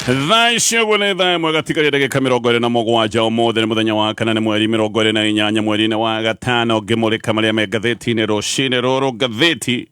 Thaa ici ũguo nĩ thaa 1 gatigaria ndagĩka 27. Ũmũthĩ nĩ mũthenya wa kana, nĩ mweri 28 mweri-inĩ wa gatano. Ngĩmũrĩka marĩa me ngathĩti-inĩ rũcinĩ rũrũ, ngathĩti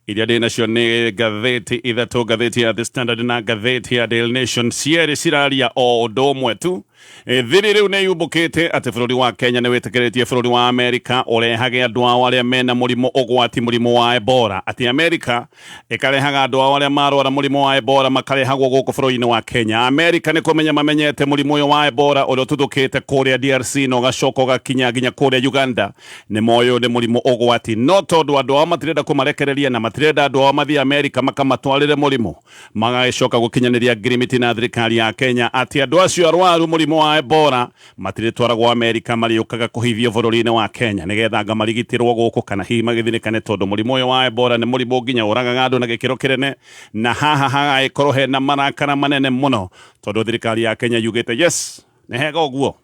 iria ndĩ nacio nĩ ngathĩti ithatũ, ngathĩti ya The Standard na ngathĩti ya Daily Nation. Cierĩ ciraria o ũndũ ũmwe tu. Thiri rĩu nĩ yumbũkĩte atĩ bũrũri wa Kenya nĩ wĩtĩkĩrĩtie bũrũri wa Amerika ũrehage andũ ao arĩa mena mũrimũ ũgwati, mũrimũ wa Ebola. Atĩ Amerika ĩkarehaga andũ ao arĩa marwara mũrimũ wa Ebola makarehagwo gũkũ bũrũri-inĩ wa Kenya. Amerika nĩ kũmenya mamenyete mũrimũ ũyũ wa Ebola ũrĩa ũtuthũkĩte kũrĩa DRC na ũgacoka ũgakinya nginya kũrĩa Uganda. Nĩ moĩ ũyũ nĩ mũrimũ ũgwati, no tondũ andũ ao matirenda kũmarekereria na matirenda andũ ao mathiĩ Amerika makamatwarĩre mũrimũ, magagĩcoka gũkinyanĩria ngirimiti na thirikari ya Kenya atĩ andũ acio arwaru mũrimũ wa Ebola matirĩtwaragwo Amerika, marĩũkaga kũhithio bũrũri-inĩ wa Kenya nĩgetha anga marigitĩrwo gũkũ kana hihi magĩthirĩkane, tondũ mũrimũ ũyũ wa Ebola nĩ mũrimũ nginya ũragaga andũ na gĩkĩro kĩnene. Na haha hagagĩkorwo hena marakara manene mũno tondũ thirikari ya Kenya yugĩte yes, nĩ hega ũguo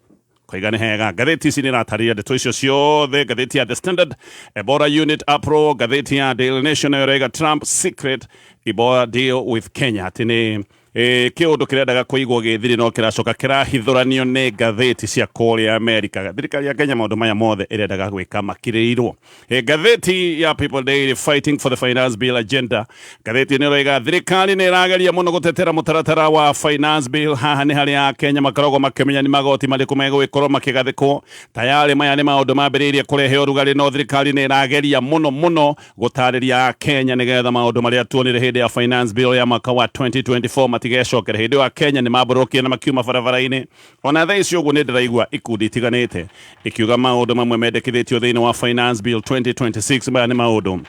koiga nĩ hega. Ngathĩti ici nĩ iratarĩria ndeto icio ciothe. Ngathĩti ya The Standard, "Ebola unit uproar." Ngathĩti ya Daily Nation nayo ĩraiga, "Trump secret Ebola deal with Kenya," atĩ nĩ kĩũndũ kĩrendaga kũigwo gĩthiri no kĩracoka kĩrahithũranio nĩ ngathĩti cia kũrĩa Amerika. Thirikari ya Kenya maũndũ maya mothe ĩrendaga gwĩka makirĩirwo. Ngathĩti ya People Daily, "Fighting for the finance bill agenda." Ngathĩti nĩ ĩroiga thirikari nĩ ĩrageria mũno gũtetera mũtaratara wa finance bill. Haha nĩ harĩa Akenya makoragwo makĩmenya nĩ magoti marĩkũ megũgĩkorwo makĩgathĩkwo. Tayarĩ maya nĩ maũndũ mambĩrĩirie kũrehe ũrugarĩ, no thirikari nĩ ĩrageria mũno mũno gũtarĩria Akenya nĩgetha maũndũ marĩa tuonire hĩndĩ ya finance bill ya mwaka wa 2024 matigecokere. Hĩndĩ ĩyo Akenya nĩ mambũrũkire na makiuma barabara-inĩ. Ona thaa ici ũguo nĩ ndĩraigua ikundi itiganĩte ikiuga maũndũ mamwe mendekithĩtio thĩinĩ wa finance bill 2026, maya nĩ maũndũ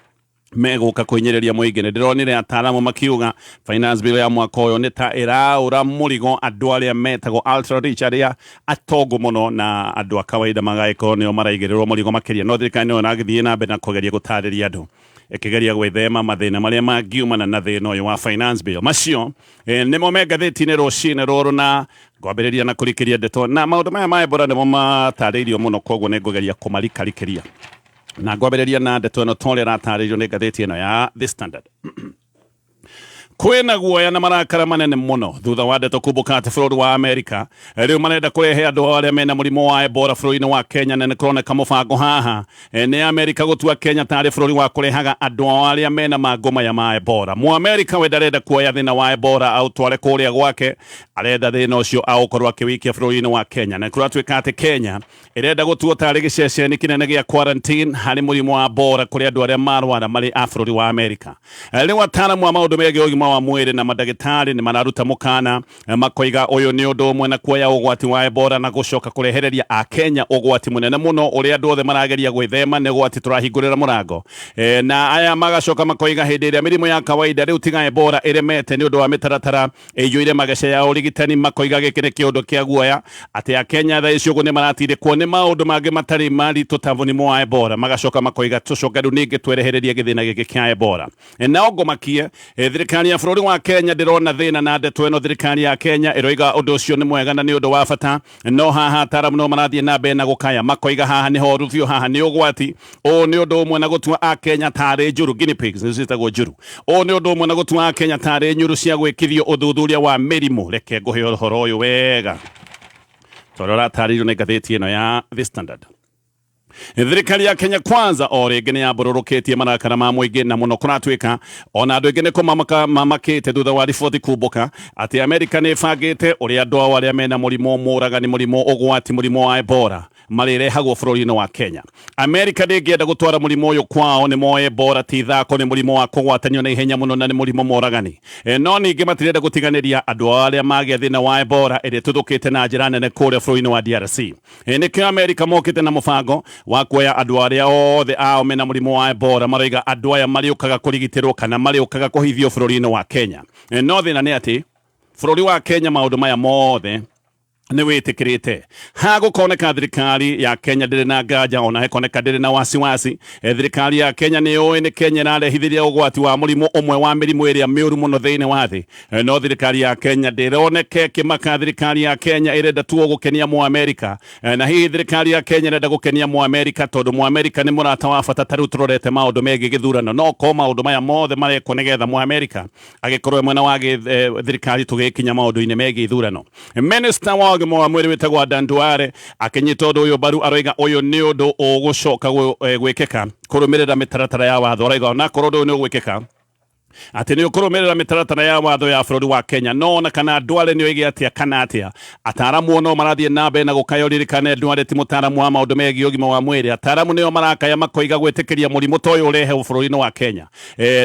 megũka kũhinyĩrĩria mũingĩ. Nĩ ndĩronire ataaramu makiuga finance bill ya mwaka ũyũ nĩ ta ĩraũra mũrigo andũ arĩa metagwo ultra rich, arĩa atongu mũno, na andũ a kawaida magagĩkorwo nĩo maraigĩrĩrwo mũrigo makĩria. No thirikari nĩyo ĩragĩthiĩ na mbere na kũgeria gũtarĩria andũ, ĩkĩgeria gwĩthema mathĩna marĩa mangiumana na thĩna ũyũ wa finance bill. Macio nĩmo me ngathĩti-inĩ rũcinĩ rũrũ, na ngwambĩrĩria na kũrikĩria ndeto na maũndũ maya ma Ebola nĩmo matarĩirio mũno, koguo nĩ ngũgeria kũmarikarikĩria na ngwambĩrĩria na ndeto ĩno ta ũrĩa ĩratarĩirio nĩ ngathĩti ĩno ya The Standard. Kwĩna guoya na marakara manene mũno thutha wa ndeto kumbũka atĩ bũrũri wa Amerika rĩu marenda kũrehe andũ arĩa mena mũrimũ wa Ebola bũrũri-inĩ wa Kenya. Na nĩ kũroneka mũbango haha nĩ Amerika gũtua Kenya tarĩ bũrũri wa kũrehaga andũ ao arĩa mena mangũ maya ma Ebola. Mũamerika we ndarenda kuoya thĩna wa Ebola aũtware kũrĩa gwake, arenda thĩna ũcio aũkorwo akĩwĩikia bũrũri-inĩ wa Kenya. Na kũratuĩka atĩ Kenya ĩrenda gũtuo tarĩ gĩceceni kĩnene gĩa quarantine harĩ mũrimũ wa Ebola kũrĩ andũ arĩa marwara marĩ a bũrũri wa Amerika. Rĩu ataaramu a maũndũ megiĩ ũgima wa mwĩrĩ na mandagĩtarĩ nĩ mararuta mũkana, makoiga ũyũ nĩ ũndũ ũmwe na kuoya ũgwati wa Ebola na gũcoka kũrehereria Akenya ũgwati mũnene mũno ũrĩa andũ othe marageria gwĩthema. Nĩ ũgwati tũrahingũrĩra mũrango. Na aya magacoka makoiga hĩndĩ ĩrĩa mĩrimũ ya kawaida rĩu tiga Ebola ĩremete nĩ ũndũ wa mĩtaratara ĩiyũire mageca ya ũrigitani, makoiga gĩkĩ nĩ kĩũndũ kĩa guoya atĩ Akenya thaa ici ũguo nĩ maratindĩkwo nĩ maũndũ mangĩ matarĩ maritũ ta mũrimũ wa Ebola. Magacoka makoiga tũcoke rĩu ningĩ twerehererie gĩthĩna gĩkĩ kĩa Ebola. Nao ngomakie thirikari ya bũrũri wa Kenya ndĩrona thĩna na ndeto ĩno. Thirikari ya Kenya ĩroiga ũndũ ũcio nĩ mwega na nĩ ũndũ wa bata, no haha ataaramu no marathiĩ na mbere na gũkaya, makoiga haha nĩ horu biũ, haha nĩ ũgwati. Ũũ nĩ ũndũ ũmwe na gũtua Akenya tarĩ njuru, guinea pigs nĩcio ciĩtagwo njuru. Ũũ nĩ ũndũ ũmwe na gũtua Akenya tarĩ nyuru cia gwĩkithio ũthuthuria wa mĩrimũ. Reke ngũhe ũhoro ũyũ wega tondũ ũratarĩirio nĩ ngathĩti ĩno ya The Standard. Thirikari ya Kenya Kwanza o rĩngĩ nĩ yambũrũrũkĩtie marakara ma mũingĩ, na mũno kũratuĩka ona andũ aingĩ nĩ kũmamaka mamakĩte thutha wa riboti kumbũka atĩ Amerika nĩ ĩbangĩte ũrĩa andũ ao arĩa mena mũrimũ mũragani, mũrimũ ũgwati, mũrimũ wa Ebola marĩrehagwo bũrũri-inĩ wa Kenya. Amerika ndĩngĩenda gũtwara mũrimũ ũyũ kwao. Nĩ moĩ Ebola ti ithako, nĩ mũrimũ wa kũgwatanio na ihenya mũno na nĩ mũrimũ moragani. No ningĩ matirenda gũtiganĩria andũ ao arĩa magĩa thĩna wa Ebola ĩrĩa ĩtuthũkĩte na njĩra nene kũrĩa bũrũri-inĩ wa DRC. Nĩkĩo Amerika mokĩte na mũbango wa kuoya andũ arĩa othe ao mena mũrimũ wa Ebola. Maroiga andũ aya marĩũkaga kũrigitĩrwo kana marĩũkaga kũhithio bũrũri-inĩ wa Kenya. No thĩna nĩ atĩ bũrũri wa Kenya maũndũ maya mothe Nĩ wĩtĩkĩrĩte hagũkoneka thirikari ya Kenya ndĩrĩ na nganja ona hekoneka ndĩrĩ na wasiwasi. Thirikari ya Kenya nĩ yũĩ nĩ Kenya ĩrarehithĩria ũgwati wa mũrimũ ũmwe wa mĩrimũ ĩrĩa mĩũru mũno thĩinĩ wa thĩ. No thirikari ya Kenya ndĩroneke ĩkĩmaka. Thirikari ya Kenya ĩrenda tu o gũkenia Mũamerika. Na hihi thirikari ya Kenya ĩrenda gũkenia Mũamerika tondũ Mũamerika nĩ mũrata wa bata ta rĩu tũrorete maũndũ megiĩ gĩthurano? No korwo maũndũ maya mothe marekwo nĩgetha Mũamerika agĩkorwo e mwena wa thirikari tũgĩkinya maũndũ-inĩ megiĩ ithurano. Minista wa ũgima wa mwĩrĩ wĩtagwo Adan Duale akĩnyita ũndũ ũyũ mbaru, aroiga ũyũ nĩ ũndũ ũgũcoka gwĩkĩka kũrũmĩrĩra mĩtaratara ya watho. Aroiga onakorwo ũndũ ũyũ nĩ ũgwĩkĩka atĩ nĩ ũkũrũmĩrĩra mĩtaratara ya watho ya bũrũri wa Kenya. No ona kana Duale nĩ oige atĩa kana atĩa, ataramu no marathiĩ na mbere na gũkaya. Ũririkane Duale ti mũtaramu wa maũndũ megiĩ ũgima wa mwĩrĩ. Ataramu nĩo marakaya makoiga gwĩtĩkĩria mũrimũ ta ũyũ ũrehe bũrũri-inĩ wa Kenya,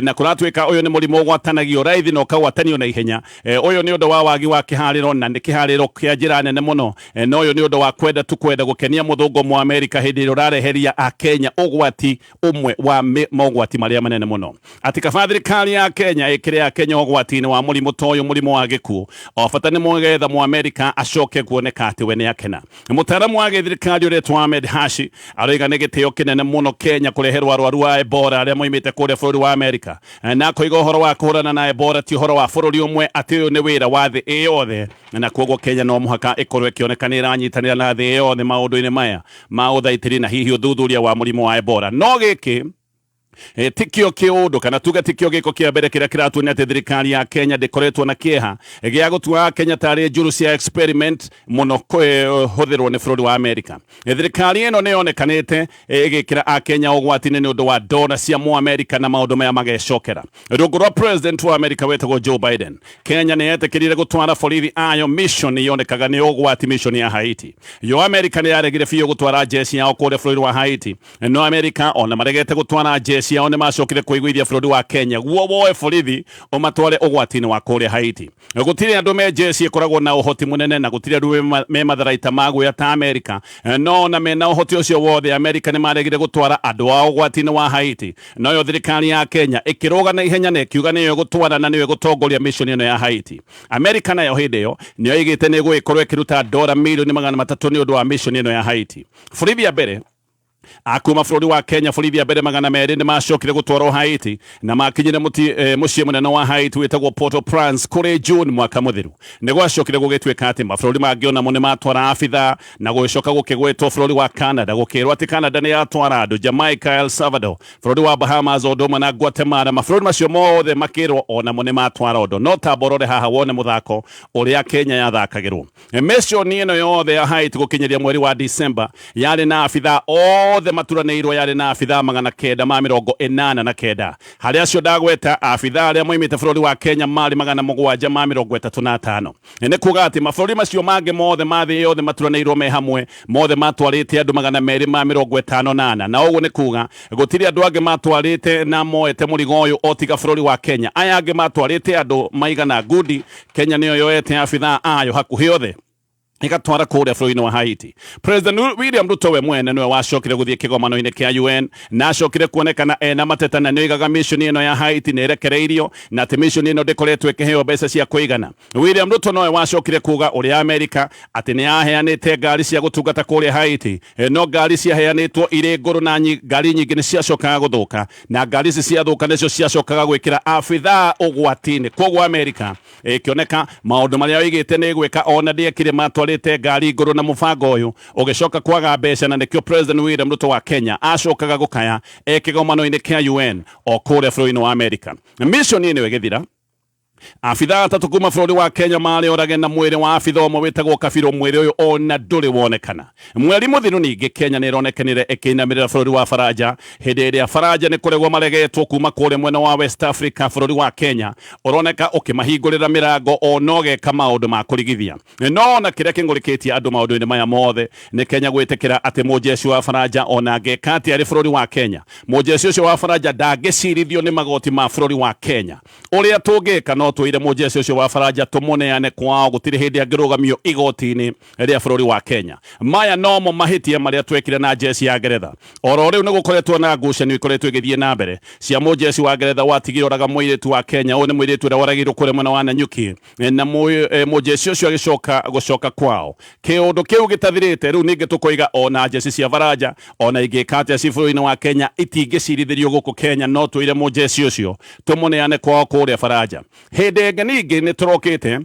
na kũratuĩka ũyũ nĩ mũrimũ ũgwatanagio raithi na ũkagwatanio na ihenya, ũyũ nĩ ũndũ wa wagi wa kĩharĩro na nĩ kĩharĩro kĩa njĩra nene mũno. Na ũyũ nĩ ũndũ wa kwenda tu kwenda gũkenia mũthũngũ Mũamerika hĩndĩ ĩrĩa ũrareheria Akenya ũgwati ũmwe wa mogwati marĩa manene mũno, atĩ kaba thirikari ya Kenya ĩkĩre Akenya ũgwati-inĩ wa mũrimũ ta ũyũ, mũrimũ wa gĩkuũ, o bata nĩ mwgetha Mũamerika acoke kuoneka atĩ we nĩ akena. Mũtaaramu wa gĩthirikari ũretwo Ahmed Hashi aroiga nĩ gĩtĩo kĩnene mũno Kenya kũreherwo arwaru a Ebola arĩa moimĩte kũrĩa bũrũri wa Amerika, na akoiga ũhoro wa kũhũrana na Ebola ti ũhoro wa bũrũri ũmwe, atĩ ũyũ nĩ wĩra wa thĩ ĩ yothe, na koguo Kenya no mũhaka ĩkorwo ĩkĩoneka nĩ ĩranyitanĩra na thĩ yothe maũndũ-inĩ maya ma ũthaitĩri na hihi ũthuthuria wa mũrimũ wa Ebola. No gĩkĩ tikio kĩũndũ kana tuge tikio gĩko kĩa mbere kĩrĩa kĩratuonia atĩ thirikari ya Kenya ndĩkoretwo na kĩeha gĩa gũtua Kenya tarĩ njũru cia experiment mũno kũhũthĩrwo nĩ bũrũri wa Amerika. Thirikari ĩno nĩ yonekanĩte ĩgĩkĩra Akenya ũgwati-inĩ nĩ ũndũ wa dola cia Mũamerika na maũndũ maya magecokera. Rungu rwa president wa Amerika wetagwo Joe Biden, Kenya nĩ yetĩkĩrire gũtwara borithi ayo mission yonekaga nĩ ũgwati, mission ya Haiti. Yo Amerika nĩ yaregire biũ gũtwara jeshi yao kũrĩa bũrũri wa Haiti. No Amerika ona maregete gũtwara jeshi yao nĩ macokire kũiguithia bũrũri wa Kenya guo woe borithi ũmatware ũgwati-inĩ wa kũrĩa Haiti. Gũtirĩ andũ me jeshi ĩkoragwo na ũhoti mũnene na gũtirĩ andũ me matharaita ma guoya ta Amerika. No ona mena ũhoti ũcio wothe, Amerika nĩ maregire gũtwara andũ ao ũgwati-inĩ wa Haiti. Noyo thirikari ya Kenya ĩkĩrũga na ihenya na ĩkiuga nĩyo ĩgũtwara na nĩyo ĩgũtongoria mission ĩno ya Haiti. Amerika nayo hĩndĩ ĩyo nĩyo ĩgĩte nĩ ĩgũgĩkorwo ĩkĩruta dola milioni 300 nĩ ũndũ wa mission ĩno ya Haiti. Borithi ya mbere akuma bũrũri wa Kenya, borithi a mbere 200 nĩ macokire gũtwarwo Haiti na makinyire mũciĩ mũnene wa Haiti wĩtagwo Port-au-Prince kũrĩ June mwaka mũthiru. Nĩ gwacokire gũgĩtuĩka atĩ mabũrũri mangĩ onamo nĩ matwara abithaa na gũgĩcoka gũkĩgwetwo bũrũri wa Canada, gũkĩrwo atĩ Canada nĩ yatwara andũ, Jamaica, El Salvador, bũrũri wa Bahamas o ũndũ ũmwe na Guatemala. Mabũrũri macio mothe makĩrwo onamo nĩ matwara ũndũ. No tamba ũrore haha wone mũthako ũrĩa Kenya yathakagĩrwo. Mission ĩno yothe ya Haiti gũkinyĩria mweri wa December yarĩ na abithaa othe maturanĩirwo, yarĩ na abithaa 989. Harĩ acio ndagweta, abithaa arĩa moimĩte bũrũri wa Kenya marĩ 735. Nĩ kuga atĩ mabũrũri macio mangĩ mothe ma thĩ yothe maturanĩirwo me hamwe mothe matwarĩte andũ 254, na ũguo nĩ kuga gũtirĩ andũ angĩ matwarĩte na moete mũrigo ũyũ o tiga bũrũri wa Kenya. Aya angĩ matwarĩte andũ maigana ngundi. Kenya nĩyo yoete abithaa ayo hakuhĩ othe ĩgatwara kũrĩa bũrũri-inĩ wa Haiti. President William Ruto we mwene nĩwe wacokire gũthiĩ kĩgomano-inĩ kĩa UN na acokire kuonekana ena mateta na nĩoigaga mission ĩno ya Haiti nĩ ĩrekereirio na atĩ mission ĩno ndĩkoretwo ĩkĩheo mbeca cia kũigana. William Ruto nowe wacokire kuga ũrĩa Amerika atĩ nĩ yaheanĩte ngari cia gũtungata kũrĩa Haiti, no ngari ciaheanĩtwo irĩ ngũrũ na ngari nyingĩ nĩ ciacokaga gũthũka, na ngari ici ciathũka nĩcio ciacokaga gwĩkĩra abithaa ũgwati-inĩ. Koguo Amerika ĩkĩoneka maũndũ marĩa oigĩte nĩ gwĩka ona ndĩekire, matwarĩte ngari ngũrũ na mũbango ũyũ ũgĩcoka kwaga mbeca, na nĩkĩo President William Ruto wa Kenya acokaga gũkaya e kĩgomano-inĩ kĩa UN o kũrĩa bũrũri-inĩ wa Amerika. Mission ĩno ĩgĩthira, abithaa atatũ kuma bũrũri wa Kenya marĩ orage na mwĩrĩ wa abithaa ũmwe wĩtagwo Kabirũ, mwĩrĩ ũyũ ona ndũrĩ wonekana. Mweri mũthiru ningĩ Kenya nĩ ĩronekanire ĩkĩinamĩrĩra bũrũri wa Faranja hĩndĩ ĩrĩa Faranja nĩ kũregwo maregetwo kuma kũrĩa mwena wa West Africa. Bũrũri wa Kenya ũroneka ũkĩmahingũrĩra mĩrango ona ũgeka maũndũ ma kũrigithia. No ona kĩrĩa kĩng'ũrĩkĩtie andũ maũndũ-inĩ maya mothe nĩ Kenya gwĩtĩkĩra atĩ mũjeshi wa Faranja ona angĩka atĩa arĩ bũrũri wa Kenya, mũjeshi ũcio wa Faranja ndangĩcirithio nĩ magoti ma bũrũri wa Kenya. Ũrĩa tũngĩka no twĩre mũjeci ũcio wa Faranja tũmũneane kwao, gũtirĩ hĩndĩ angĩrũgamio igoti-inĩ rĩa bũrũri wa Kenya. Maya nomo mahĩtia marĩa twekire na njeci ya Ngeretha. Oro rĩu nĩ gũkoretwo na ngucanio ikoretwo igĩthiĩ na mbere cia mũjeci wa Ngeretha watigire oraga mũirĩtu wa Kenya. Ũyũ nĩ mũirĩtu ũrĩa woragĩirwo kũrĩa mwena wa Nanyuki na mũjeci ũcio agĩcoka gũcoka kwao. Kĩũndũ kĩu gĩtathirĩte rĩu ningĩ tũkoiga ona njeci cia Faranja ona ingĩka atĩa ci bũrũri-inĩ wa Kenya itingĩcirithĩrio gũkũ Kenya, no twĩre mũjeci ũcio tũmũneane kwao kũrĩa Faranja. Hĩndĩ ĩngĩ ningĩ nĩ tũrokĩte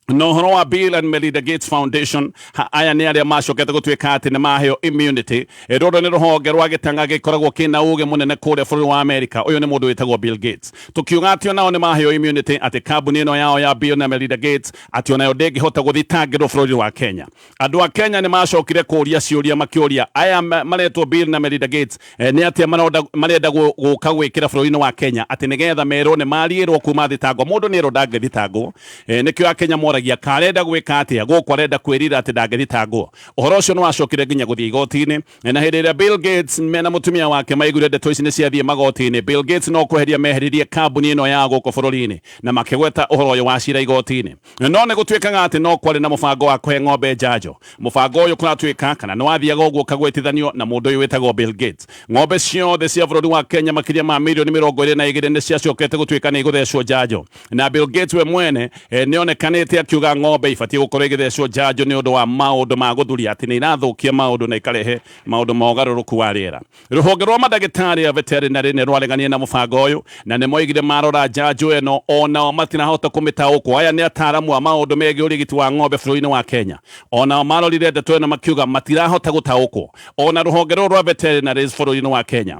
na ũhoro wa Bill and Melinda Gates Foundation. Aya nĩ arĩa macokete gũtuĩka atĩ nĩ maheo immunity. Rũrũ nĩ rũhonge rwa gĩtanga gĩkoragwo kĩna ũgĩ mũnene kũrĩa bũrũri wa Amerika. Ũyũ nĩ mũndũ wĩtagwo Bill Gates. Tũkiuga atĩ onao nĩ maheo immunity, atĩ kambuni ĩno yao ya Bill na Melinda Gates atĩ onayo ndĩngĩhota gũthitangĩrwo bũrũri wa Kenya. Andũ a Kenya nĩ macokire kũria ciũria makĩũria aya maretwo Bill na Melinda Gates nĩ atĩa marenda gũka gwĩkĩra bũrũri-inĩ wa Kenya atĩ nĩgetha merwo nĩ mariĩrwo kuma thitango. Mũndũ nĩ erwo ndangĩthitangwo. Nĩkĩo Akenya moragia karenda gwĩka atĩa gũkũ, arenda kwĩrira atĩ ndangĩthitangwo. Ũhoro ũcio nĩ wacokire nginya gũthiĩ igoti-inĩ, na hĩndĩ ĩrĩa Bill Gates mena mũtumia wake maiguire ndeto ici nĩ ciathiĩ magoti-inĩ, Bill Gates no kweheria meheririe kambuni ĩno ya gũkũ bũrũri-inĩ na makĩgweta ũhoro ũyũ wa cira igoti-inĩ. No nĩ gũtuĩkaga atĩ no kwarĩ na mũbango wa kũhe ng'ombe njanjo. Mũbango ũyũ kũratuĩka kana nĩ wathiaga ũguo ũkagwetithanio na mũndũ ũyũ wĩtagwo Bill Gates. Ng'ombe ciothe cia bũrũri wa Kenya makĩria ma mirioni 22 nĩ ciacokete gũtuĩka nĩ igũthecwo njanjo, na Bill Gates we mwene nĩ onekanĩte akiuga ng'ombe ibatiĩ gũkorwo igĩthecwo njanjo nĩ ũndũ wa maũndũ ma gũthuria atĩ nĩ irathũkia maũndũ na ikarehe maũndũ ma ũgarũrũku wa rĩera. Rũhonge rwa mandagĩtarĩ a veterinary nĩ rwareganie na mũbango ũyũ na nĩ moigire marora njanjo ĩno onao matirahota kũmĩtaũkwo. Aya nĩ ataaramu a maũndũ megiĩ ũrigiti wa ng'ombe bũrũri-inĩ wa Kenya. Onao marorire ndeto ĩno makiuga matirahota gũtaũkwo. Ona rũhonge rũrũ rwa veterinaries bũrũri-inĩ wa Kenya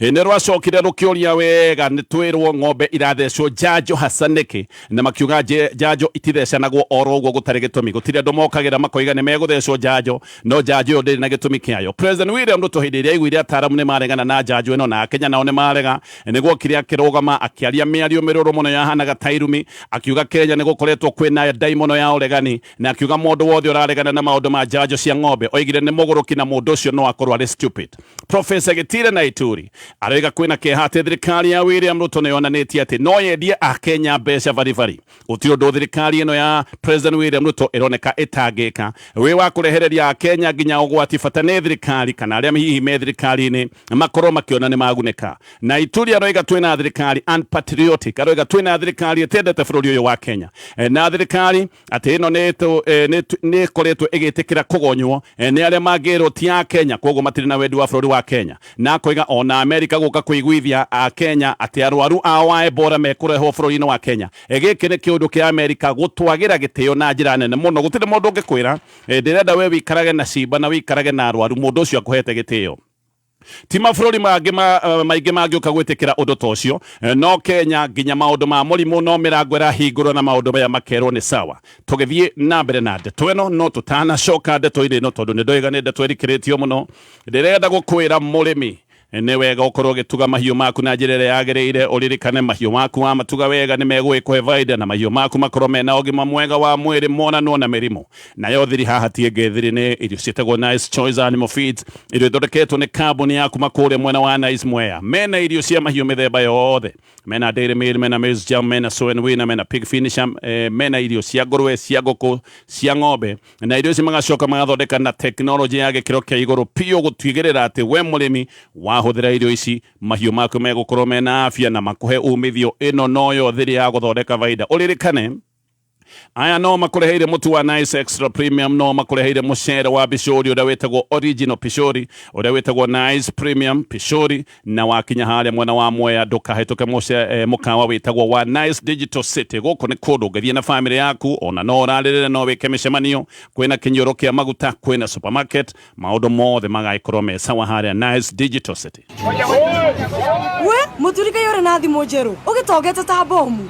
nĩ rwacokire rũkĩũria wega nĩ twĩrwo ng'ombe irathecwo njanjo hasa nĩkĩ, na makiuga njanjo itithecanagwo oro ũguo gũtarĩ gĩtũmi. Gũtirĩ andũ mokagĩra makoiga nĩ megũthecwo njanjo, no njanjo ĩyo ndĩrĩ na gĩtũmi kĩayo. President William Ruto hĩndĩ ĩrĩa aiguire ataaramu nĩ maregana na njanjo ĩno na Akenya nao nĩ marega, nĩguo okire akĩrũgama akĩaria mĩario mĩrũrũ mũno yahanaga ta irumi, akiuga Kenya nĩ gũkoretwo kwĩna ndaimono ya ũregani, na akiuga mũndũ wothe ũraregana na maũndũ ma njanjo cia ng'ombe oigire nĩ mũgũrũki na mũndũ ũcio no akorwo arĩ stupid. Professor Gitire na Ituri aroiga kwĩna kĩeha atĩ thirikari ya William Ruto nĩ yonanĩtie atĩ no yendie Akenya mbeca baribari. Gũtirĩ ũndũ thirikari ĩno ya President William Ruto ĩroneka ĩtangĩka wĩ wa kũrehereria Akenya nginya ũgwati, bata nĩ thirikari kana arĩa hihi me thirikari-inĩ makorwo makĩona nĩ magunĩka. Na Ituri aroiga twĩna thirikari unpatriotic, aroiga twĩna thirikari ĩtendete bũrũri ũyũ wa Kenya, na thirikari atĩ ĩno nĩ ĩkoretwo ĩgĩtĩkĩra kũgonywo nĩ arĩa mangĩrwo ti a Kenya, koguo matirĩ na wendi wa bũrũri wa Kenya. Na akoiga ona Amerika gũka kũiguithia a Kenya atĩ arwaru ao a Ebola mekũrehwo bũrũri-inĩ wa Kenya. Gĩkĩ nĩ kĩũndũ kĩa Amerika gũtwagĩra gĩtĩo na njĩra nene mũno. Gũtirĩ mũndũ ũngĩkwĩra ndĩrenda we wĩikarage na cimba na wĩikarage na arwaru, mũndũ ũcio akũhete gĩtĩo. Ti mabũrũri mangĩ maingĩ mangĩũka gwĩtĩkĩra ũndũ ta ũcio, no Kenya nginya maũndũ ma mũrimũ no mĩrango ĩrahingũrwo na maũndũ maya makerwo nĩ sawa. Tũgĩthiĩ na mbere na ndeto ĩno, no tũtanacoka ndeto-inĩ ĩno tondũ nĩ ndoiga nĩ ndeto ĩrikĩrĩtio mũno, ndĩrenda gũkwĩra mũrĩmi nĩ wega ũkorwo ũgĩtuga mahiũ maku na njĩra ĩrĩa yagĩrĩire. Ũririkane mahiũ maku wamatuga wega nĩ megũgĩkũhe baida, na mahiũ maku makorwo mena ũgima mwega wa mwĩrĩ monanwo na mĩrimũ. Nayo thiri haha ti ĩngĩ, thiri nĩ irio ciĩtagwo Nice Choice Animal Feeds, irio ithondeketwo nĩ kambuni ya kuma kũrĩa mwena wa Nice Mwea. Mena irio cia mahiũ mĩthemba yothe, mena dairy meal, mena maize jam, mena soy and winner, mena pig finisher, mena irio cia ngũrwe, cia ngũkũ, cia ng'ombe, na irio ici magacoka magathondeka na tekinoronjĩ ya gĩkĩro kĩa igũrũ biũ gũtigĩrĩra atĩ we mũrĩmi wahũthĩra irio ici mahiũ maku megũkorwo mena afya na makũhe umithio. Ĩno noyo thiri ya gũthondeka baida. Ũririkane aya no makũreheire mũtu wa Nice Extra Premium, no makũreheire mũcere wa pishori ũrĩa wĩtagwo original pishori, ũrĩa wĩtagwo Nice Premium pishori, na wakinya harĩa mwena wa Mwea ndũkahĩtũke mũkawa wĩtagwo wa Nice Digital City. Gũkũ nĩ kũndũ ũngĩthiĩ na famĩlĩ yaku, ona no ũrarĩrĩre, no wĩke mĩcemanio, kwĩna kĩnyuĩro kĩa maguta, kwĩna supermarket, maũndũ mothe magagĩkorwo me sawa harĩa Nice Digital City. We mũturi kaĩ ũrĩ na thimũ njerũ ũgĩtongete ta bomu.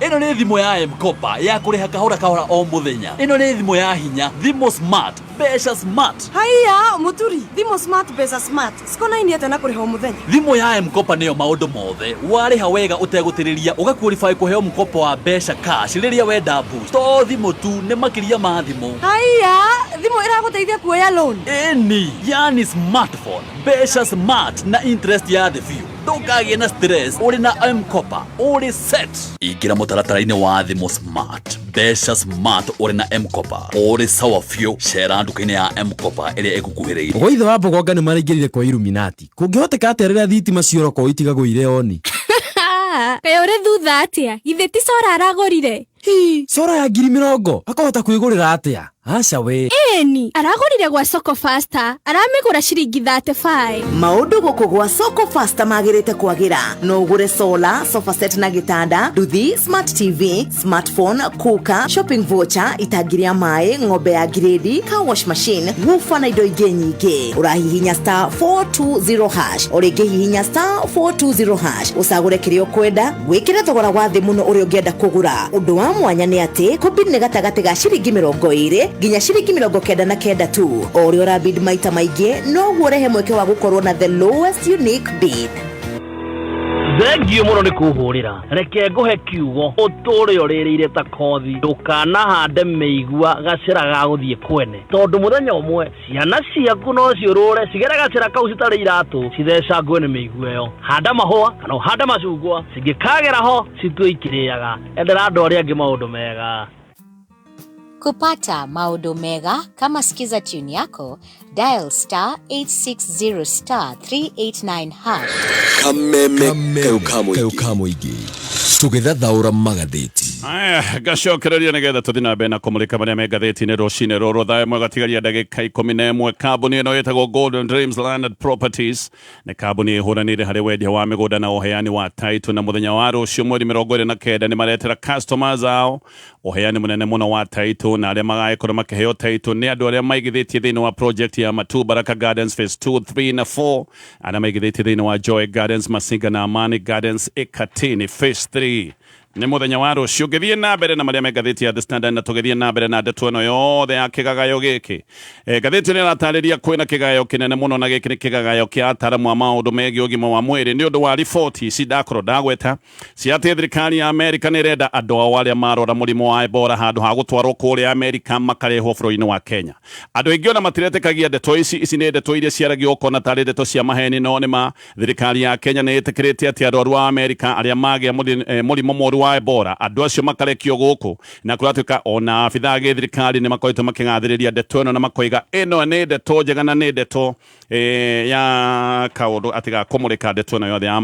Ĩno nĩ thimũ ya M-Kopa ya kũrĩha kahora kahora o mũthenya. Ĩno nĩ thimũ ya hinya, thimũ smart, mbeca smart. Haiya mũturi, thimũ smart mbeca smart cikonainie atĩa na kũrĩha o mũthenya? Thimũ ya M-Kopa nĩyo maũndũ mothe. Warĩha wega ũtegũtĩrĩria ũgaqualify kũheo mkopo wa mbeca cash rĩrĩa wenda boost. To thimũ tu, nĩ makĩria ma thimũ. Haiya, thimũ ĩragũteithia kuoya loan? Ĩni, yani smartphone, mbeca smart na interest ya thĩ biũ. Ndũkagĩe na stress ũrĩ na M-Kopa, ũrĩ set. Ingĩra mũtaratara-inĩ wa thimũ smart, mbeca smart ũrĩ na M-Kopa, ũrĩ sawa biũ. Cera nduka-inĩ ya M-Kopa ĩrĩa ĩgũkuhĩrĩirie. Gwa ithe wa Mbogonga nĩ maraingĩrire kwa Illuminati. Kũngĩhoteka atĩa rĩrĩa thitima ciora kwao itigagwo irĩ oni? Kaĩ ũrĩ thutha atĩa? Githĩ ti cora aragũrire? Hi, cora ya 20,000 akahota kwĩgũrĩra atĩa? Aca we. Ĩni, aragũrire gwa Soko Faster, aramĩgũra ciringi 35. Maũndũ gũkũ gwa Soko Faster magĩrĩte kwagĩra. No ũgũre solar, sofa set na gĩtanda, nduthi, smart TV, smartphone, cooker, shopping voucher, itangi rĩa maĩ, ng'ombe ya ngirĩndi, car wash machine, woofer na indo ingĩ nyingĩ. Ũrahihinya star 420 hash, o rĩngĩ hihinya star 420 hash, ũcagũre kĩrĩa ũkwenda, wĩkĩre thogora wa thĩ mũno ũrĩa ũngĩenda kũgũra. Ũndũ wa mwanya nĩ atĩ kũbid nĩ gatagatĩ ga ciringi 20 nginya ciringi 99 tu. O ũrĩa ũrabid maita maingĩ noguo ũrehe mweke wa gũkorwo na the lowest unique bid. Thengio mũno nĩ kũhũrĩra. Reke ngũhe kiugo ũtũre ũrĩrĩire ta kothi. Ndũkanahande mĩigua gacĩra ga gũthiĩ kwene, tondũ mũthenya ũmwe ciana ciaku no ciũrũre cigere gacĩra kau citarĩ iratũ, cithecangwe nĩ mĩigua ĩyo. Handa mahũa kana ũhande macungwa, cingĩkagera ho citue ikĩrĩaga. Endera andũ arĩa angĩ maũndũ mega. Kupata maodo mega kama Skiza tune yako, dial star 860 star 389 hash. Kameme kau ka mũingĩ tũgĩthathaũra magathĩti. Aya, ngacokereria nĩgetha tũthiĩ na mbere na kũmũrĩka marĩa me ngathĩti-inĩ rũcinĩ rũrũ. Thaa ĩmwe gatigaria ndagĩka 11. Kambuni ĩno ĩtagwo Golden Dreams Landed Properties nĩ kambuni ĩhũranĩire harĩ wendia wa mĩgũnda na ũheani wa title, na mũthenya wa rũciũ mweri 29 nĩ maretera customers ao ũheani mũnene mũno wa title, na arĩa magagĩkorwo makĩheo title nĩ andũ arĩa maigithĩtie thĩinĩ wa project ya Matu Baraka Gardens phase 2, 3 na 4, arĩa maigithĩtie thĩinĩ wa Joy Gardens, Masinga na Amani Gardens Ikatini phase 3. Nĩ mũthenya wa rũciũ. Ngĩthiĩ na mbere na marĩa me ngathĩti ya The Standard, na tũgĩthiĩ na mbere na ndeto ĩno yothe ya kĩgagayo gĩkĩ. Ngathĩti ĩno ĩratarĩria kwĩna kĩgagayo kĩnene mũno, na gĩkĩ nĩ kĩgagayo kĩa ataramu a maũndũ megiĩ ũgima wa mwĩrĩ nĩ ũndũ wa riboti ici ndakorwo ndagweta cia atĩ thirikari ya Amerika nĩ ĩrenda andũ ao arĩa marora mũrimũ wa Ebola handũ ha gũtwarwo kũrĩa Amerika makarehwo bũrũri-inĩ wa Kenya. Andũ aingĩ ona matiretĩkagia ndeto ici. Ici nĩ ndeto iria ciaragio ũkona tarĩ ndeto cia maheni, no nĩ ma thirikari ya Kenya nĩ ĩtĩkĩrĩte atĩ arwaru a Amerika arĩa magĩa mũrimũ mũru wa Ebola, andũ acio makarekio gũkũ, na kũratuĩka ona abithaa a gĩthirikari nĩ makoretwo makĩgathĩrĩria ndeto ĩno na makoiga ĩno nĩ ndeto njega na nĩ ndeto ya kaũndũ atĩ ga kũmũrĩka ndeto ĩno yothe ya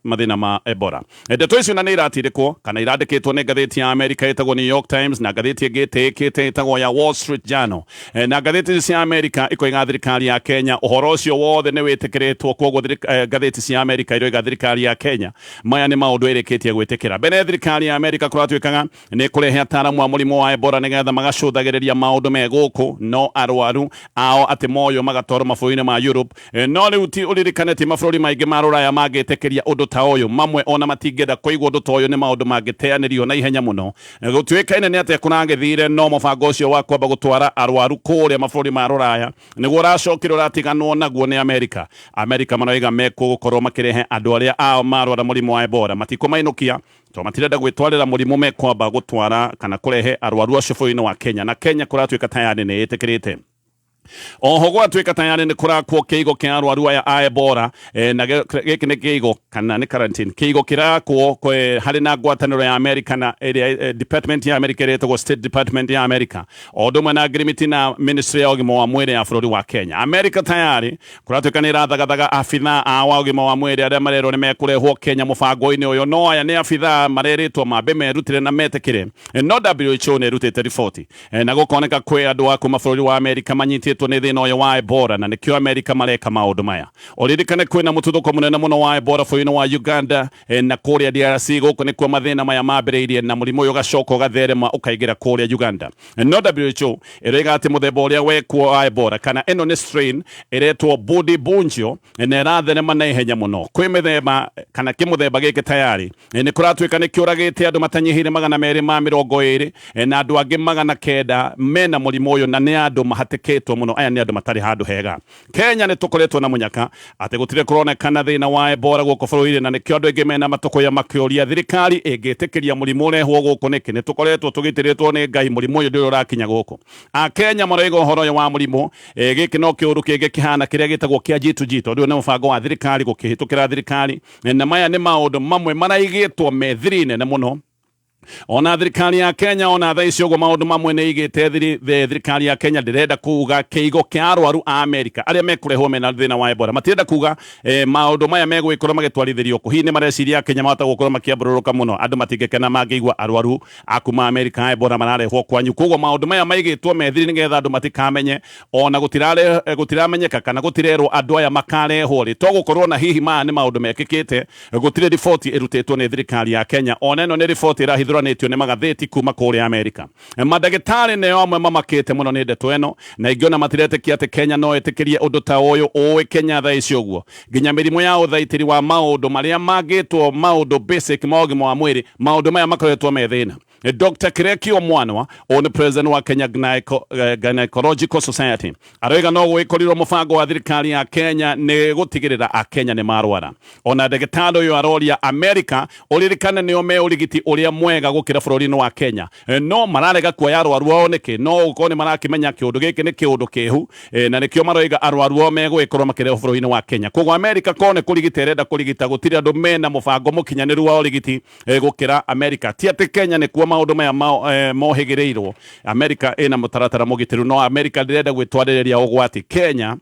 mathĩna ma Ebola. Ndeto icio na nĩ iratindĩkwo kana irandĩkĩtwo nĩ ngathĩti ya Amerika ĩtagwo New York Times na ngathĩti ĩngĩ ĩtĩĩkĩte ĩtagwo ya Wall Street Journal. Na ngathĩti ici cia Amerika ikoiga thirikari ya Kenya ũhoro ũcio wothe nĩ wĩtĩkĩrĩtwo, koguo ngathĩti cia Amerika iroiga thirikari ya Kenya maya nĩ maũndũ ĩrĩkĩtie gwĩtĩkĩra. Mbere thirikari ya Amerika kũratuĩkaga nĩ kũrehe ataramu a mũrimũ wa Ebola nĩgetha magacũthagĩrĩria maũndũ me gũkũ, no arwaru ao atĩ moyo magatwarwo mabũrũri-inĩ ma Europe. No rĩu ti ũririkane ti mabũrũri maingĩ ma rũraya mangĩtĩkĩria ũndũ ta ũyũ, mamwe ona matingĩenda kũigua ũndũ ta ũyũ, nĩ maũndũ mangĩteanĩrio na ihenya mũno. Gũtuĩkaine nĩ atĩa kũragĩthire, no mũbango ũcio wa kwamba gũtwara arwaru kũrĩa mabũrũri ma rũraya nĩguo ũracokire ũratiganwo naguo nĩ Amerika. Amerika maroiga mekũgũkorwo makĩrehe andũ arĩa ao marwara mũrimũ wa Ebola, matikũmainũkia to matirenda gwĩtwarĩra mũrimũ, mekwamba gũtwara kana kũrehe arwaru acio bũrũri-inĩ wa Kenya, na Kenya kũratuĩka tayarĩ nĩ ĩtĩkĩrĩte. Oho gwatuĩka tayarĩ nĩ kũrakwo kĩigo kĩa arwaru aya a Ebola, na gĩkĩ nĩ kĩigo kana nĩ quarantine kĩigo kĩrakwo harĩ na ngwatanĩro ya Amerika na ĩrĩa department ya Amerika ĩrĩa ĩtagwo State Department ya Amerika, o ũndũ ũmwe na ngirimiti na Ministry ya ũgima wa mwĩrĩ ya bũrũri wa Kenya. Amerika tayarĩ kũratuĩka nĩ ĩrathagathaga abithaa a wa ũgima wa mwĩrĩ arĩa marerwo nĩ mekũrehwo Kenya mũbango-inĩ ũyũ, no aya nĩ abithaa marerĩtwo mambe merutĩre na metĩkĩre. No WHO nĩ ĩrutĩte riboti, na gũkoneka kwĩ andũ a kuma bũrũri wa Amerika manyitĩtwo nĩ thĩna ũyũ wa Ebola, na nĩkĩo Amerika mareka maũndũ maya. Ũririkane kwĩna mũtuthũko mũnene mũno wa Ebola bũrũri-inĩ wa Uganda, na kũrĩa DRC. Gũkũ nĩkuo mathĩna maya mambĩrĩirie, na mũrimũ ũyũ ũgacoka ũgatherema ũkaingĩra kũrĩa Uganda. No WHO ĩroiga atĩ mũthemba ũrĩa wekuo wa Ebola, kana ĩno nĩ strain ĩretwo Bundibugyo, na ĩratherema na ihenya mũno. Kwĩ mĩthemba kana kĩmũthemba gĩkĩ tayarĩ nĩ kũratuĩka nĩ kĩũragĩte andũ matanyihĩire 220, na andũ angĩ 900 mena mũrimũ ũyũ, na nĩ andũ mahatĩkĩtwo Mũno aya nĩ andũ matarĩ handũ hega. Kenya nĩ tũkoretwo na mũnyaka atĩ gũtirĩ kũronekana thĩna wa Ebola gũkũ bũrũri-inĩ, na nĩkĩo andũ aingĩ mena matũkũya makĩũria thirikari ĩngĩtĩkĩria mũrimũ ũrehwo gũkũ nĩkĩ. Nĩ tũkoretwo tũgitĩrĩtwo nĩ Ngai, mũrimũ ũyũ ndũrĩ ũrakinya gũkũ. Akenya maroiga ũhoro ũyũ wa mũrimũ gĩkĩ no kĩũndũ kĩngĩ kĩhana kĩrĩa gĩtagwo kĩa G2G, tondũ ũyũ nĩ mũbango wa thirikari gũkĩhĩtũkĩra thirikari, na maya nĩ maũndũ mamwe maraigĩtwo me thiri nene mũno. Ona thirikari ya Kenya ona thaa ici ũguo maũndũ mamwe nĩ ĩigĩte thiri. Thirikari ya Kenya ndĩrenda kuga kĩigo kĩa arwaru a Amerika arĩa mekũrehwo mena thĩna wa Ebola, matirenda kuga maũndũ maya megũgĩkorwo magĩtwarithĩrio kũ. Hihi nĩ mareciria Kenya mahota gũkorwo makĩambũrũrũka mũno, andũ matingĩkena mangĩigua arwaru a kuma Amerika a Ebola mararehwo kwanyu. Koguo maũndũ maya maigĩtwo me thiri nĩgetha andũ matikamenye, ona gũtiramenyeka kana gũtirerwo andũ aya makarehwo rĩ, to gũkorwo na hihi maya nĩ maũndũ mekĩkĩte. Gũtirĩ riboti ĩrutĩtwo nĩ thirikari ya Kenya. Ona ĩno nĩ riboti ĩrahithũranĩtio nĩ magathĩti kuma kũrĩa Amerika. Mandagĩtarĩ nĩo amwe mamakĩte mũno nĩ ndeto ĩno, na ingĩ ona matiretĩkia atĩ Kenya no ĩtĩkĩrie ũndũ ta ũyũ. Ũĩ Kenya thaa ici ũguo nginya mĩrimũ ya ũthaitĩri wa maũndũ marĩa mangĩtwo maũndũ basic ma ũgima wa mwĩrĩ, maũndũ maya makoretwo me thĩna. Dr. Kirekio Mwanwa, ũyũ nĩ president wa Kenya Gynecological Society, aroiga no gwĩkorirwo mũbango wa thirikari ya Kenya nĩ gũtigĩrĩra Akenya nĩ marwara. Ona ndagĩtarĩ ũyũ aroria Amerika, ũririkane nĩo me ũrigiti ũrĩa mwega gũkĩra bũrũri-inĩ wa Kenya, no mararega kuoya arwaru ao nĩkĩ? No gũkorwo nĩ marakĩmenya kĩũndũ gĩkĩ nĩ kĩũndũ kĩhu, na nĩkĩo maroiga arwaru ao megũgĩkorwo makĩrehwo bũrũri-inĩ wa Kenya. Koguo Amerika korwo nĩ kũrigita ĩrenda kũrigita, gũtirĩ andũ mena mũbango mũkinyanĩru wa ũrigiti gũkĩra Amerika. Ti atĩ Kenya nĩkuo maũndũ maya mohĩgĩrĩirwo. Amerika ĩna mũtaratara mũgitĩru, no Amerika ndĩrenda gwĩtwarĩrĩria ũgwati. Kenya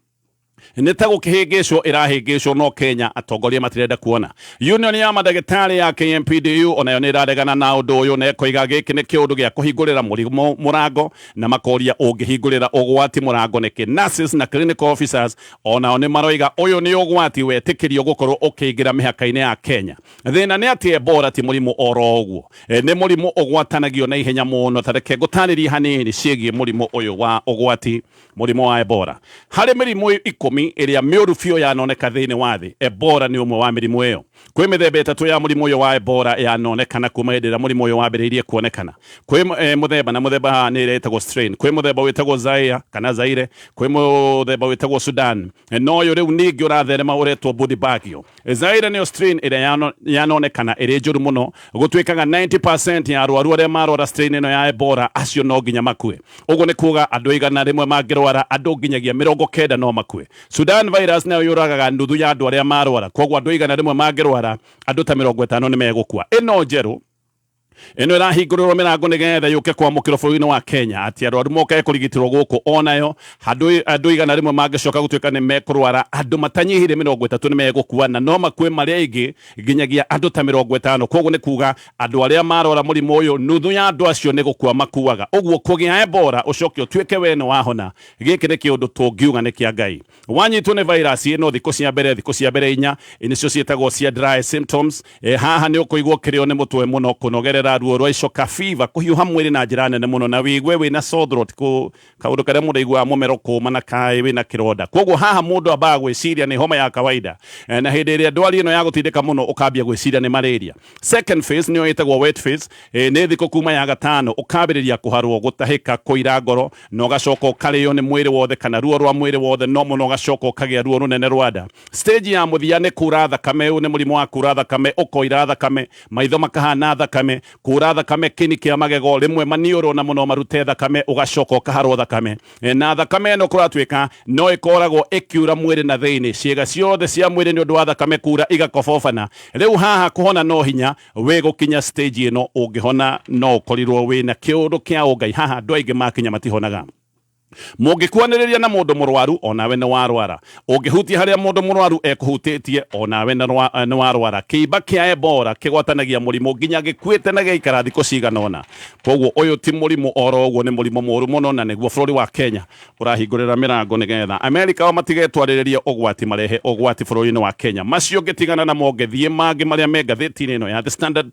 nĩ ta gũkĩhĩngĩcwo ĩrahĩngĩcwo, no Kenya atongoria matirenda kuona. Union ya mandagĩtarĩ ya KMPDU onayo nĩ ĩraregana na ũndũ ũyũ, na ĩkoiga gĩkĩ nĩ kĩũndũ gĩa kũhingũrĩra mũrimũ mũrango, na makoria ũngĩhingũrĩra ũgwati mũrango nĩkĩ. Nurses na clinical officers onao nĩ maroiga ũyũ nĩ ũgwati wetĩkĩrio gũkorwo ũkĩingĩra mĩhaka-inĩ ya Kenya. Thĩna nĩ atĩ Ebola ti mũrimũ oro ũguo, nĩ mũrimũ ũgwatanagio na ihenya mũno. Ta reke ngũtarĩrie hanini ciĩgiĩ mũrimũ ũyũ wa ũgwati, mũrimũ wa Ebola. Harĩ mĩrimũ 10 ĩrĩa mĩũru biũ yanoneka thĩinĩ wa thĩ, Ebola nĩ ũmwe wa mĩrimũ ĩyo. Kwĩ mĩthemba 3 ya mũrimũ ũyũ wa Ebola yanonekana kuma hĩndĩ ĩrĩa mũrimũ ũyũ wambĩrĩirie kuonekana. Kwĩ mũthemba, na mũthemba haha nĩ ĩrĩa ĩtagwo strain, kwĩ mũthemba wĩtagwo Zaire kana Zaire, kwĩ mũthemba wĩtagwo Sudan, no ũyũ rĩu ningĩ ũratherema ũretwo Bundibugyo. Zaire nĩyo strain ĩrĩa yanonekana ĩrĩ njũru mũno. Gũtuĩkaga 90% ya arwaru arĩa marwara strain ĩno ya Ebola, acio no nginya makue. Ũguo nĩ kuga andũ 100 mangĩrwara, andũ nginyagia 90 no makue. Sudan virus nayo yũragaga nuthu ya andũ arĩa marwara, koguo andũ 100 mangĩrwara, andũ ta 50 nĩ megũkua. Ĩno njerũ ĩno ĩrahingũrĩrwo mĩrango nĩgetha yũke kwamũkĩrwo bũrũri-inĩ wa Kenya, atĩ arwaru moke kũrigitĩrwo gũkũ, onayo andũ 100 mangĩcoka gũtuĩka nĩ mekũrwara, andũ matanyihire 30 nĩ megũkua, na no makue marĩ aingĩ nginyagia andũ ta 50. Koguo nĩ kuga andũ arĩa marwara mũrimũ ũyũ, nuthu ya andũ acio nĩ gũkua makuaga. Ũguo kũgĩa Ebola ũcoke ũtuĩke we nĩ wahona, gĩkĩ nĩ kĩũndũ tũngiuga nĩ kĩa Ngai. Wanyitwo nĩ virus ĩno, thikũ cia mbere 4 nĩcio ciĩtagwo cia dry symptoms. Haha nĩ ũkũigua ũkĩrĩo nĩ mũtwe mũno, kũnogerera, ruo rwa icoka, fever, kũhiũha mwĩrĩ na njĩra nene mũno, na wĩigue wĩna sore throat, kaũndũ karĩa mũndũ aiguaga mũmero kũma na kaĩ wĩna kĩronda. Koguo haha mũndũ ambaga gwĩciria nĩ homa ya kawaida, na hĩndĩ ĩrĩa ndwari ĩno ya gũtindĩka mũno, ũkambia gwĩciria nĩ malaria. Second phase nĩyo ĩtagwo wet phase, nĩ thikũ kuma ya gatano ũkambĩrĩria kũharwo, gũtahĩka, kũira ngoro, na ũgacoka ũkarĩo nĩ mwĩrĩ wothe kana ruo rwa mwĩrĩ wothe, no mũno ũgacoka ũkagĩa ruo rũnene rwa nda. Stage ya mũthia nĩ kura thakame. Ũyũ nĩ mũrimũ wa kura thakame, ũkoira thakame, maitho makahana thakame, kura thakame kĩni kĩa magego, rĩmwe maniũrũ na mũno marute thakame, ũgacoka ũkaharwo thakame. Na thakame ĩno kũratuĩka no ĩkoragwo ĩkiura mwĩrĩ na thĩinĩ, ciĩga ciothe cia mwĩrĩ nĩ ũndũ wa thakame kura igakobobana. Rĩu haha kũhona no hinya wĩ gũkinya stage ĩno, ũngĩhona no ũkorirwo wĩna kĩũndũ kĩa ũngai. Haha andũ aingĩ makinya matihonaga. Mũngĩkuanĩrĩria na mũndũ mũrwaru, onawe nĩ warwara. Ũngĩhutia harĩa mũndũ mũrwaru ekũhutĩtie, onawe nĩ warwara. Kĩimba kĩa Ebola kĩgwatanagia mũrimũ nginya gĩkuĩte na gĩaikara thikũ cigana ũna. Koguo ũyũ ti mũrimũ oro ũguo, nĩ mũrimũ mũũru mũno, na nĩguo bũrũri wa Kenya ũrahingũrĩra mĩrango nĩgetha Amerika o matigetwarĩrĩrie ũgwati, marehe ũgwati bũrũri-inĩ wa Kenya. Macio ngĩtigana namo, ngĩthiĩ mangĩ marĩa me ngathĩti-inĩ ĩno ya The Standard.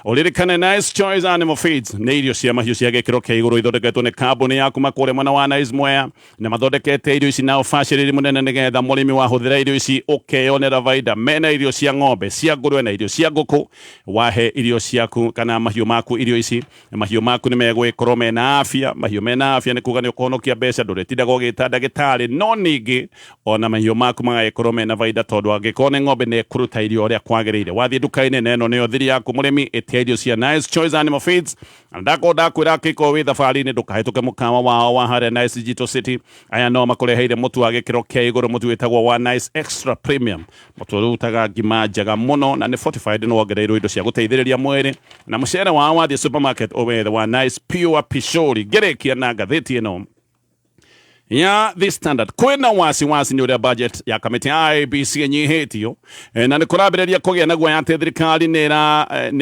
Ũririkane Nice Choice Animal Feeds nĩ irio cia mahiũ cia gĩkĩro kĩa igũrũ ithondeketwo nĩ kambuni ya kuma kũrĩa mwena wa Nigeria. Nice Mwea, na mathondekete irio ici na ũbacĩrĩri mũnene nĩgetha mũrĩmi wahũthĩra irio ici ũkeyonera baida. Mena irio cia ng'ombe, cia ngũrwe na irio cia ngũkũ. Wahe irio ciaku kana mahiũ maku irio ici, mahiũ maku nĩ megũgĩkorwo mena afya. Mahiũ mena afya nĩ kuga nĩ ũkũhonokia mbeca, ndũrĩtindaga ũgĩta ndagĩtarĩ, no ningĩ ona mahiũ maku magagĩkorwo mena baida, tondũ angĩkorwo nĩ ng'ombe nĩ ĩkũruta irio ũrĩa kwagĩrĩire. Wathiĩ nduka-inĩ na ĩno nĩyo thiri yaku mũrĩmi, ĩtia irio cia Nice Choice Animal Feeds. Na ndakorwo ndakwĩra angĩkorwo wĩ thabarĩ-inĩ ndũkahĩtũke mũkawa wao wa harĩa Nice Digital City. Aya no makũreheire mũtu wa gĩkĩro kĩa igũrũ, mũtu wĩtagwo wa Nice Extra Premium, mũtu ũrutaga ngima njega mũno na nĩ fortified, nĩ wongereirwo indo cia gũteithĩrĩria mwĩrĩ. Na mũcere wao wathiĩ supermarket ũwethe wa Nice Pure Pishori. Ngĩrĩkia na ngathĩti ĩno ya The Standard, kwĩna wasiwasi nĩ ũrĩa budget ya kamĩtĩ ya IEBC ĩnyihĩtio, na nĩ kũrambĩrĩria kũgĩa na guoya atĩ thirikari nĩ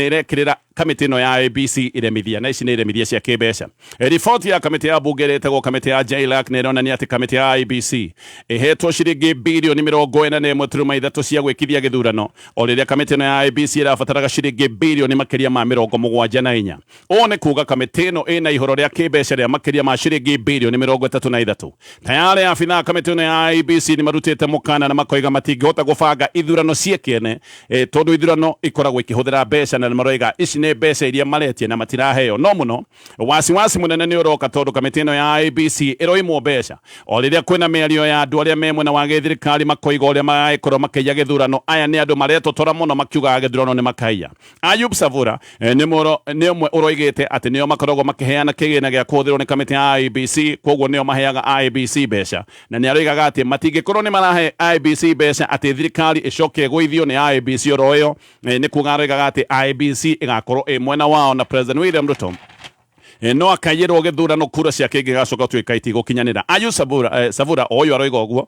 ĩrekĩrĩra kamĩtĩ ĩno ya IEBC iremithia, na ici nĩ iremithia cia kĩmbeca. Riboti ya kamĩtĩ ya bunge ĩrĩa ĩtagwo kamĩtĩ ya JLAC nĩ ĩronania atĩ kamĩtĩ ya IEBC ĩhetwo ciringi birioni 43.3 cia gwĩkithia gĩthurano, o rĩrĩa kamĩtĩ ĩno ya IEBC ĩrabataraga ciringi birioni makĩria ma 74. Ũũ nĩ kuga kamĩtĩ ĩno ĩna ihoro rĩa kĩmbeca rĩa makĩria ma ciringi birioni 33. Tayarĩ abithaa kamĩtĩ ĩno ya IEBC nĩ marutĩte mũkana na makoiga matingĩhota gũbanga ithurano cie kĩene, tondũ ithurano ikoragwo ikĩhũthĩra mbeca, na maroiga ici nĩ mbeca iria maretie na matiraheo. No mũno wasiwasi mũnene nĩ ũroka tondũ kamĩtĩ ĩno ya IEBC ĩroimwo mbeca o rĩrĩa kwĩna mĩario ya andũ arĩa me mwena wa gĩthirikari makoiga ũrĩa magagĩkorwo makĩiya gĩthurano. Aya nĩ andũ maretotora mũno makiugaga gĩthurano nĩ makaiya. Ayub Savura nĩ ũmwe ũroigĩte atĩ nĩo makoragwo makĩheana kĩgĩna gĩa kũhũthĩrwo nĩ kamĩtĩ ya IEBC, koguo nĩo maheaga IEBC mbeca, na nĩ aroigaga atĩ matingĩkorwo nĩ marahe IEBC mbeca atĩ thirikari ĩcoke ĩgũithio nĩ IEBC oro ĩyo. Nĩ kuga aroigaga atĩ IEBC ĩgakorwo ĩ mwena wao na President William Ruto no akaiyĩrwo gĩthurano kura ciake ingĩgacoka gũtuĩka itigũkinyanĩra. Ayub Savura o ũyũ aroiga ũguo,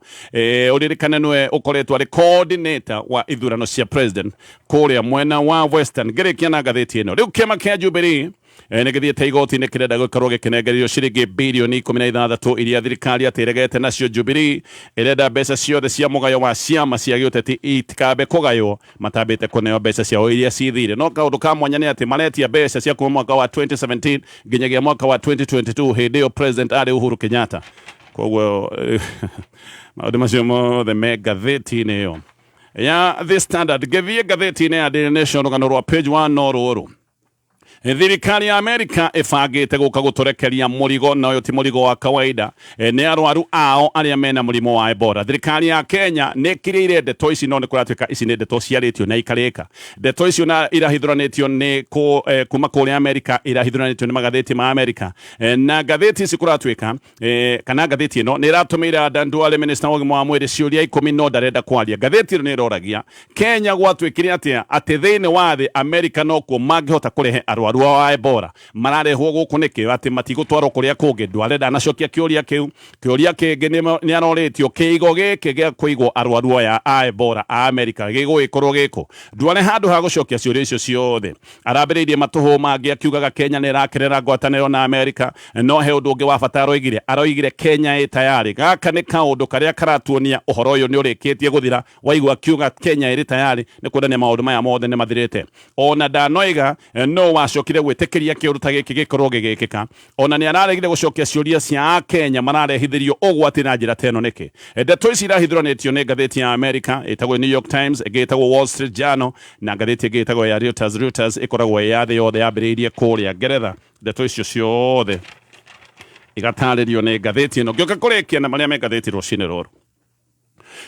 ũririkane nĩwe ũkoretwo arĩ coordinator wa ithurano cia president kũrĩa mwena wa Western. Ngĩrĩkia na ngathĩti ĩno, rĩu kĩama kĩa Jubilee nĩ gĩthiĩte igoti-inĩ kĩrenda gũkorwo gĩkĩnengererio ciringi birioni 16 iria thirikari atĩ ĩregete nacio. Jubilee ĩrenda mbeca ciothe cia mũgayo wa ciama cia gĩũteti itikambe kũgaywo matambĩte kũneo mbeca ciao iria cithire. No kaũndũ ka mwanya nĩ atĩ maretia mbeca cia kuma mwaka wa 2017 nginyagia mwaka wa 2022, hĩndĩ ĩyo president arĩ Uhuru Kenyatta. Koguo maũndũ macio mothe me ngathĩti-inĩ ĩyo ya The Standard. Ngĩthiĩ ngathĩti-inĩ ya Daily Nation, rũgano rwa page 1 no rũrũ: thirikari ya Amerika ĩbangĩte gũka gũtũrekeria mũrigo, na ũyũ ti mũrigo wa kawaida, nĩ arwaru ao arĩa mena mũrimũ wa Ebola. Thirikari ya Kenya nĩ ĩkirĩire ndeto ici, no nĩ kũratuĩka ici nĩ ndeto ciarĩtio na ikarĩka. Ndeto icio na irahithũranĩtio nĩ kuma kũrĩa Amerika, irahithũranĩtio nĩ magathĩti ma Amerika, na ngathĩti ici kũratuĩka, kana ngathĩti ĩno nĩ ĩratũmĩire Adan Duale, minister wa ũgima wa mwĩrĩ, ciũria 10, no ndarenda kwaria. Ngathĩti ĩno nĩ ĩroragia Kenya gwatuĩkire atĩa atĩ thĩinĩ wa thĩ Amerika nokuo mangĩhota kũrehe arwaru wa Ebola, mararehwo gũkũ nĩkĩ atĩ matigũtwarwo kũrĩa kũngĩ? Duale ndanacokia kĩũria kĩu. Kĩũria kĩngĩ nĩ arorĩtio kĩigo gĩkĩ gĩa kũigwo arwaru aya a Ebola a Amerika gĩgũgĩkorwo gĩkũ. Duale handũ ha gũcokia ciũria icio ciothe arambĩrĩirie matũhũ mangĩ akiugaga Kenya nĩ ĩrakerera ngwatanĩro na Amerika. No he ũndũ ũngĩ wa bata aroigire Kenya ĩ tayarĩ. Gaka nĩ kaũndũ karĩa karatuonia ũhoro ũyũ nĩ ũrĩkĩtie gũthira. Waigua akiuga Kenya ĩrĩ tayarĩ nĩ kuonania maũndũ maya mothe nĩ mathirĩte. Ona ndanoiga no wacokire gwĩtĩkĩria kĩũndũ ta gĩkĩ gĩkorwo gĩgĩkĩka. Ona nĩ araregire gũcokia ciũria cia Akenya mararehithĩrio ũgwati na njĩra ta ĩno nĩkĩ. Ndeto ici irahithũranĩtio nĩ ngathĩti ya Amerika ĩtagwo New York Times, ĩngĩ ĩtagwo Wall Street Journal, na ngathĩti ĩngĩ ĩtagwo ya Reuters. Reuters ĩkoragwo ĩ ya thĩ yothe, yambĩrĩirie kũrĩa Ngeretha. Ndeto icio ciothe igatarĩrio nĩ ngathĩti ĩno. Ngĩũka kũrĩkia na marĩa me ngathĩti rũcinĩ rũrũ,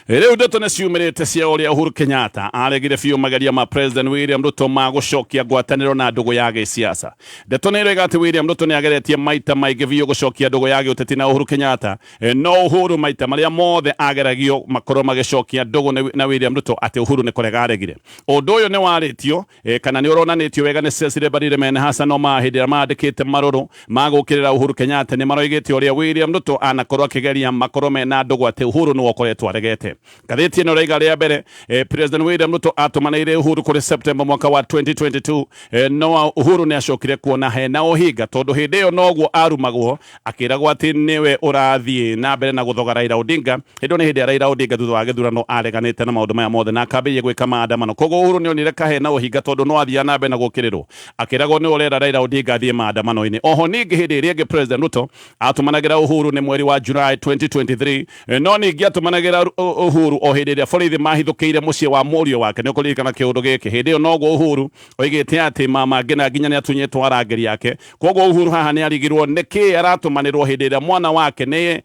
rĩu ndeto nĩ ciumĩrĩte cia ũrĩa Uhuru Kenyatta aregire biũ mageria ma President William Ruto ma gũcokia ngwatanĩro na ndũgũ ya gĩsiasa. Ndeto nĩ iroiga atĩ William Ruto nĩ ageretie maita maingĩ biũ gũcokia ndũgũ ya gĩũteti na Uhuru Kenyatta, no Uhuru maita marĩa mothe ageragio makorwo magĩcokia ndũgũ na William Ruto atĩ Uhuru nĩ kũrega aregire. Ũndũ ũyũ nĩ warĩtio, kana nĩ ũronanĩtio wega nĩ Cecily Mbarire mena Hassan Omar hĩndĩ ĩrĩa mandĩkĩte marũrũ ma gũũkĩrĩra Uhuru Kenyatta. Nĩ maroigĩte ũrĩa William Ruto anakorwo akĩgeria makorwo mena ndũgũ atĩ Uhuru nĩwe ũkoretwo aregete. Aregete. Ngathĩti ĩno ĩraiga rĩa mbere President William Ruto atũmanĩire Uhuru kũrĩ September mwaka wa 2022. No Uhuru nĩ acokire kuona hena ũhinga, tondũ hĩndĩ ĩyo noguo arumagwo akĩragwo atĩ nĩwe ũrathiĩ na mbere na gũthoga Raila Odinga. Hĩndĩ ĩyo nĩ hĩndĩ ya Raila Odinga thutha wa gĩthurano areganĩte na maũndũ maya mothe na akambĩrĩria gwĩka maandamano. Koguo Uhuru nĩ onire kahena ũhinga, tondũ no athiaga na mbere na gũkĩrĩrwo akĩragwo nĩ ũrera Raila Odinga athiĩ maandamano-inĩ. Oho ningĩ hĩndĩ ĩrĩa ĩngĩ President Ruto atũmanagĩra Uhuru nĩ mweri wa July 2023. No ningĩ atũmanagĩra Uhuru o hĩndĩ ĩrĩa borithi mahithũkĩire mũciĩ wa mũriũ wake. Nĩ ũkũririkana kĩũndũ gĩkĩ, hĩndĩ ĩyo noguo Uhuru oigĩte atĩ mama Ngina nginya nĩ atunyĩtwo arangĩri ake. Koguo Uhuru haha nĩ arigirwo nĩkĩ aratũmanĩrwo hĩndĩ ĩrĩa mwana wake nĩ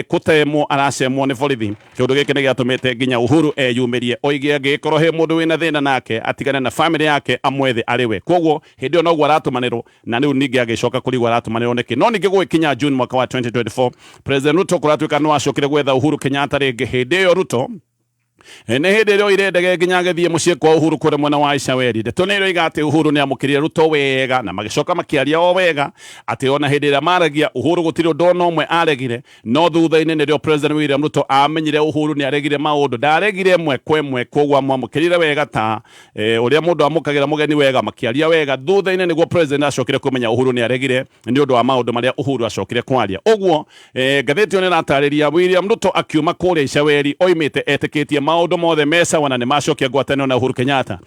kũtemwo aracemwo nĩ borithi. Kĩũndũ gĩkĩ nĩ gĩatũmĩte nginya Uhuru eyumĩrie oige angĩgĩkorwo he mũndũ wĩna thĩna nake atigane na famĩlĩ yake, amwethe arĩ we. Koguo hĩndĩ ĩyo noguo aratũmanĩrwo, na rĩu ningĩ agĩcoka kũrigwo aratũmanĩrwo nĩkĩ. No ningĩ gũgĩkinya June mwaka wa 2024, President Ruto kũratuĩka no acokire gwetha Uhuru Kenyatta rĩngĩ. Hĩndĩ ĩyo Ruto nĩ hĩndĩ ĩrĩa oire ndege nginya agĩthiĩ mũciĩ kwa Uhuru kũrĩa mwena wa Icaweri. Ndeto nĩ ĩroiga atĩ Uhuru nĩ amũkĩrire Ruto wega na magĩcoka makĩaria o wega, atĩ ona hĩndĩ ĩrĩa maragia Uhuru gũtirĩ ũndũ ona ũmwe aregire. No thutha-inĩ nĩrĩo President William Ruto amenyire Uhuru nĩ aregire maũndũ, ndaregire ĩmwe kwa ĩmwe. Koguo amwamũkĩrire wega ta ũrĩa mũndũ amũkagĩra mũgeni wega, makĩaria wega. Thutha-inĩ nĩguo President acokire kũmenya Uhuru nĩ aregire nĩ ũndũ wa maũndũ marĩa Uhuru acokire kwaria. Ũguo ngathĩti ĩyo nĩ ĩratarĩria William Ruto akiuma kũrĩa Icaweri oimĩte etĩkĩtie maũndũ mothe me sawa na nĩ macokia ngwatanĩro na Uhuru Kenyatta.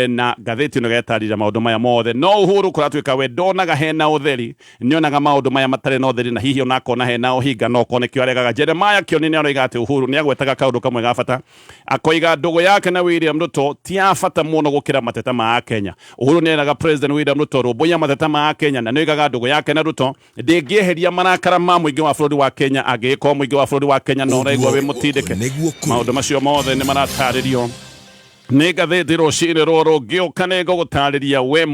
Na ngathĩti ĩno ĩgetarĩria maũndũ maya mothe, no Uhuru kũratuĩka we ndonaga hena ũtheri, nĩonaga maũndũ maya matarĩ na ũtheri, na hihi ona akona hena ũhinga, no korwo nĩkĩo aregaga. Jeremiah Kioni nĩ aroiga atĩ Uhuru nĩ agwetaga kaũndũ kamwe ga bata, akoiga ndũgũ yake na William Ruto ti ya bata mũno gũkĩra mateta ma Kenya. Uhuru nĩ eraga President William Ruto rũmbũiya mateta ma Kenya, na nĩ oigaga ndũgũ yake na Ruto ndĩngĩeheria marakara ma mũingĩ wa bũrũri wa Kenya, angĩgĩkorwo mũingĩ wa bũrũri wa Kenya no ũraigua wĩ mũtindĩke. Maũndũ macio mothe nĩ maratarĩrio nĩ ngathĩti rũcinĩ rũrũ. Ngĩũka nĩ ngũgũtarĩria we.